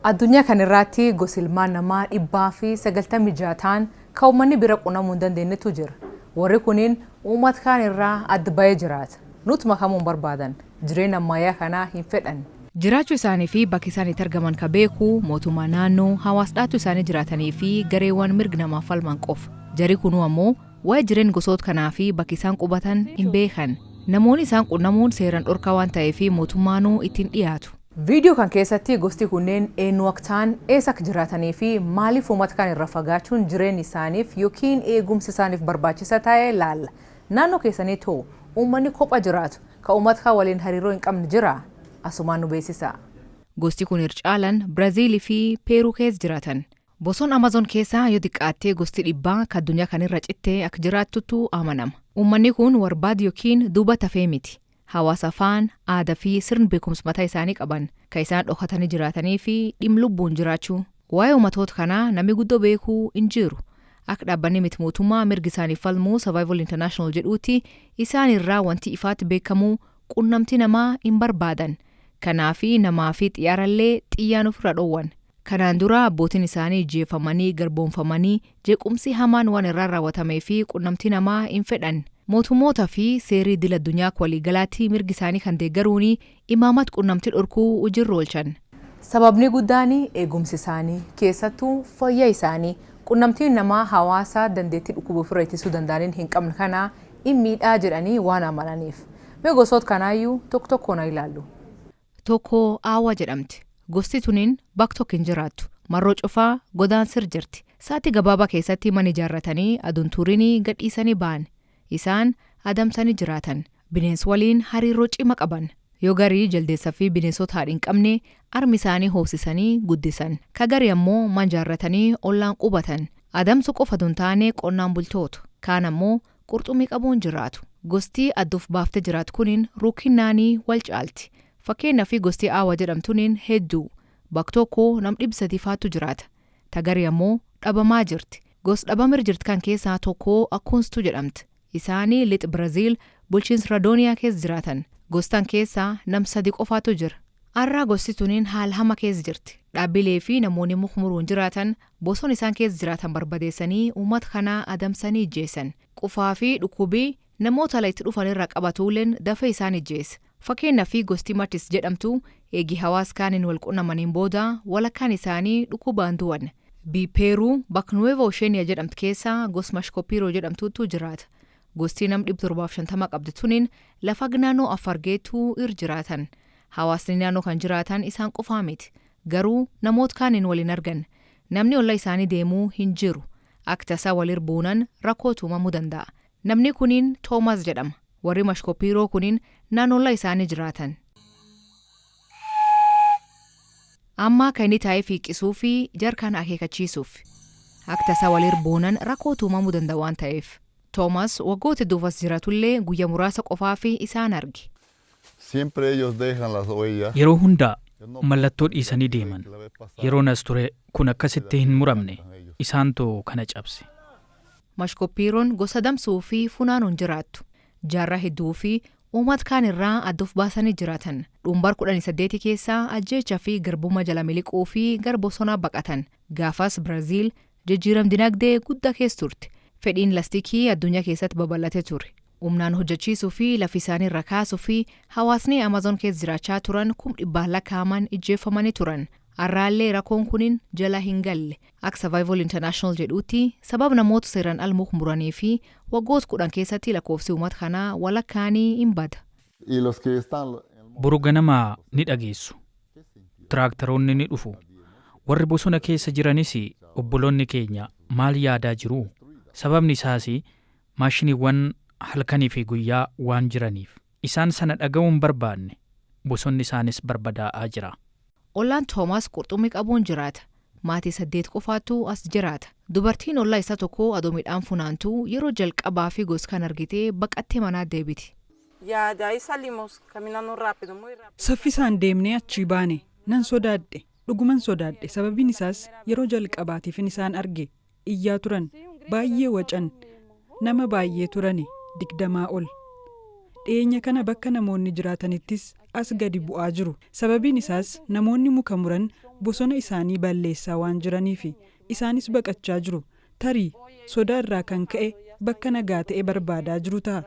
Addunyaa kanarraatti gosi ilmaan namaa 196 ta'an kan uummanni bira qunnamuu hin dandeenyetu jira. Warri kuniin uummata kaan irraa adda bahee jiraata. Nuti makamuu hin barbaadan. Jireenya ammayyaa kanaa hin fedhan. Jiraachuu isaanii fi bakki isaan itti argaman ka beeku mootummaa naannoo, hawaasa dhaattuu isaanii jiraatanii fi gareewwan mirga namaaf falman qofa. Jari kunuu ammoo waa'ee jireenya gosoota kanaa fi bakki isaan qubatan hin beekan. Namoonni isaan qunnamuun seeraan dhorkaa waan ta'eef mootummaanuu ittiin dhiyaatu. Viidiyoo kan keessatti gosti kunneen eenyu akka ta'an, eessa akka jiraatanii fi maaliif uummata kan irraa fagaachuun jireenya isaaniif yookiin eegumsa isaaniif barbaachisa ta'e laalla. Naannoo keessanii too uummanni kopha jiraatu kan uummata kan waliin hariiroo hin qabne jira? Asumaan nu beeksisa. Gosti kun irra caalan Biraazilii fi Peeruu keessa jiraatan. Bosona Amazon keessaa yoo xiqqaattee gosti 100 kan addunyaa kanarra cittee akka jiraattutu amanama. Uummanni kun warbaad yookiin duuba tafee miti. Hawaasa afaan, aadaa fi sirna beekumsa mataa isaanii qaban kan isaan dhokatanii jiraatanii fi dhimma lubbuun jiraachuu. Waa'ee uummatoota kanaa namni guddoo beekuu hin jiru. Akka dhaabbanni miti mootummaa mirgi isaaniif falmuu Survival International jedhuutti, isaan irraa wanti ifaatti beekamu qunnamtii namaa hin barbaadan. Kanaafi namaa fi xiyyaarallee xiyyaan ofirra dhoowwan. Kanaan dura abbootiin isaanii ijjeefamanii, garboomfamanii, jeequmsi hamaan waan irraa raawwatamee fi qunnamtii namaa hin fedhan. Mootummoota fi seerri idil addunyaa waliigalaatti mirgi isaanii kan deeggaruun imaammata qunnamtii dhorkuu hojiirra oolchan. Sababni guddaan eegumsi isaanii, keessattuu fayyaa isaanii, qunnamtiin namaa hawaasa dandeettii dhukkuba ofirra ittisuu danda'aniin hin qabne kana hin miidhaa jedhanii waan amananiif. Mee gosoota kanaayyuu tokko tokkoon haa ilaallu. Tokko Aawaa jedhamti. Gosti tuniin bakka tokko hin jiraattu. Marroo cufaa godaansir jirti. Sa'aatii gabaabaa keessatti mana ijaarratanii aduun turinii gadhiisanii ba'an. Isaan adamsanii jiraatan. Bineensa waliin hariiroo cima qaban. Yoo garii jaldeessaa fi bineensota haadha hin qabne armi isaanii hoosisanii guddisan. Ka garii ammoo mana ijaarratanii ollaan qubatan. Adamsu qofa osoo hin taane qonnaan bultoota. Kaan ammoo qurxummii qabuun jiraatu. Gosti adduuf baaftee jiraatu kuniin rukkinnaanii wal caalti. Fakkeenyaaf gosti Aawaa jedhamtuniin hedduu. Bakka tokko nam 300 faatu jiraata. Tagarii ammoo dhabamaa jirti. Gos dhabamir jirti kan keessaa tokko Akkunstuu jedhamti. Isaanii lixa Biraziil bulchiinsa Radooniyaa keessa jiraatan. Gostan keessaa nam sadi qofaatu jira. Har'aa gosti tuniin haala hama keessa jirti. Dhaabbilee fi namoonni mukmuruun jiraatan bosona isaan keessa jiraatan barbadeessanii uummata kanaa adamsanii ijjeessan. Qufaa fi dhukkubii namoota ala itti dhufan irraa qabatuuleen dafee isaan ijjeessa. Fakkeenyaaf gosti Matis jedhamtu eegi hawaas kaaniin wal qunnamaniin booda walakkaan isaanii dhukkubaan du'an. Peeruu bakka Nueva Oceania jedhamtu keessa gos Mashkopiiroo jedhamtutu jiraata. Gosti nam 750 qabdi tuniin lafa naannoo Afar geettuu ir jiraatan. Hawaasni naannoo kan jiraatan isaan qofaa miti. Garuu namoota kaaniin waliin argan. Namni olla isaanii deemuu hin jiru. Akka tasaa walir buunan rakkootu uumamuu danda'a. Namni kuniin Toomas jedhama. Warri Mashkopiiroo kuniin naannolla isaanii jiraatan. Amma kan inni taa'ee fiiqisuu fi jarkaan akeekachiisuuf. Akka tasaa walir buunan rakkootu uumamuu danda'a waan ta'eef. Toomas waggoota hedduuf as jiraatullee guyyaa muraasa qofaa fi isaan arge. Siempre ellos dejan las huellas. Yeroo hundaa mallattoo dhiisanii deeman. Yeroon as ture kun akkasitti hin muramne. Isaantu kana cabse. Mashkopiiroon gosa adamsuu fi funaanuun jiraattu. Jaarraa hedduu fi uummata kaan irraa adda of baasanii jiraatan. Dhumbar 18 keessaa ajjeechaa fi garbummaa jala miliquu fi gara bosonaa baqatan. Gaafas Biraziil jijjiiram dinagdee guddaa keessa turte. Fedhiin lastikii addunyaa keessatti babal'atee ture. Humnaan hojjechiisuu fi lafi isaanii irra kaasuu fi hawaasni Amazon keessa jiraachaa turan 100,000 lakkaa'aman ijjeeffamanii turan. Har'aallee rakkoon kunin jala hin galle. Akka Survival International jedhuutti, sababa namoota seeraan al muranii fi waggoota 10 keessatti lakkoofsi uummata kanaa walakkaanii hin bada. Y los que están Boru ganama ni dhageessu. Tiraaktaroonni ni dhufu. Warri bosona keessa jiranis obboloonni keenya maal yaadaa jiru? Sababni isaas maashiniiwwan halkanii fi guyyaa waan jiraniif. Isaan sana dhaga'uu hin barbaanne. Bosonni isaanis barbadaa'aa jira. Ollaan Toomaas qurxummii qabuun jiraata. Maatii saddeet qofaatu as jiraata. Dubartiin ollaa isaa tokko adoo midhaan funaantu yeroo jalqabaa fi gos kan argitee baqattee manaa deebiti. Ya de ahí salimos caminando rápido, muy rápido. Saffisaan deemnee achii baane. Nan sodaadhe. Dhuguman sodaadhe. Sababiin isaas yeroo jalqabaatiifin isaan arge. Iyyaa turan. Baay'ee wacan. Nama baay'ee turani. 20 ol. Dhiyeenya kana bakka namoonni jiraatanittis as gadi bu'aa jiru. Sababiin isaas namoonni muka muran bosona isaanii balleessaa waan jiraniifi isaanis baqachaa jiru. Tarii sodaa irraa kan ka'e bakka nagaa ta'e barbaadaa jiru ta'a.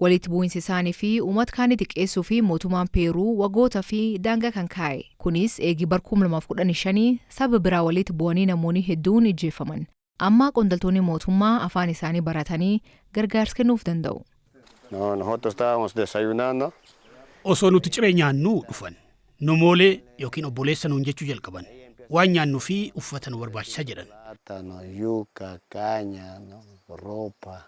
Walitti bu'iinsa isaanii fi uummata kaanii xiqqeessuu fi mootummaan Peeruu waggoota fi daangaa kan kaa'e. Kunis eegii bar 2015 saba biraa walitti bu'anii namoonni hedduun ijjeefaman. Amma qondaaltonni mootummaa afaan isaanii baratanii gargaarsa kennuuf danda'u. No, nosotros estábamos desayunando. Osoo nuti ciree nyaannuu dhufan. Nomoolee yookiin obboleessa nuun jechuu jalqaban. Waan nyaannuu fi uffata nu barbaachisa jedhan. Plátano, yuca, caña, ¿no?, ropa.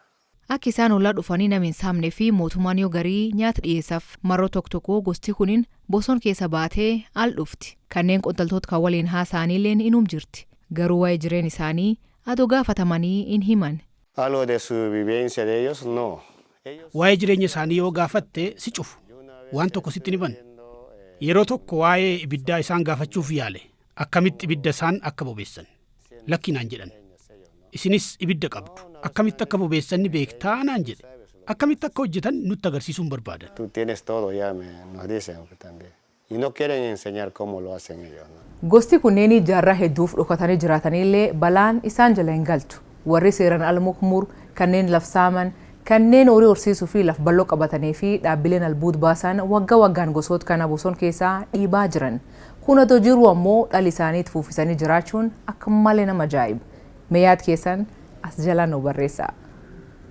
Akka isaan ollaa dhufanii nama hin saamne fi mootummaan yoo garii nyaata dhiyeessaaf. Marroo tokko tokko gosti kunin bosona keessa baatee al dhufti. Kanneen qondaaltota kan waliin haasa'anillee inum jirti. Garuu waa'ee jireenya isaanii adoo gaafatamanii hin himan. Algo de su vivencia de ellos, no. Ellos Waa'ee jireenya isaanii yoo gaafatte si cufu. Waan tokko sitti ni himan. Yeroo tokko waa'ee ibiddaa isaan gaafachuuf yaale. Akkamitti ibidda isaan akka bobeessan. Lakki naan jedhan. Isinis ibidda qabdu. Akkamitti akka bobeessan ni beektaa naan jedhe. Akkamitti akka hojjetan nutti agarsiisuun barbaadan. Tú tienes todo ya, nos dicen también. Y no quieren enseñar cómo lo hacen ellos, ¿no? Gosti kunneen jaarraa hedduuf dhokatanii jiraatanillee balaan isaan jala hin galtu. Warri seeraan ala mukmur, kanneen laf saaman, kanneen horii horsiisuu fi laf bal'oo qabatanii fi dhaabbileen albuud baasan waggaa waggaan gosoota kana bosona keessaa dhiibaa jiran. Kun otoo jiru ammoo dhalli isaanii itti fufisanii jiraachuun akka malee nama ajaa'iba. Mee yaad keessan as jalaan nu barreessaa.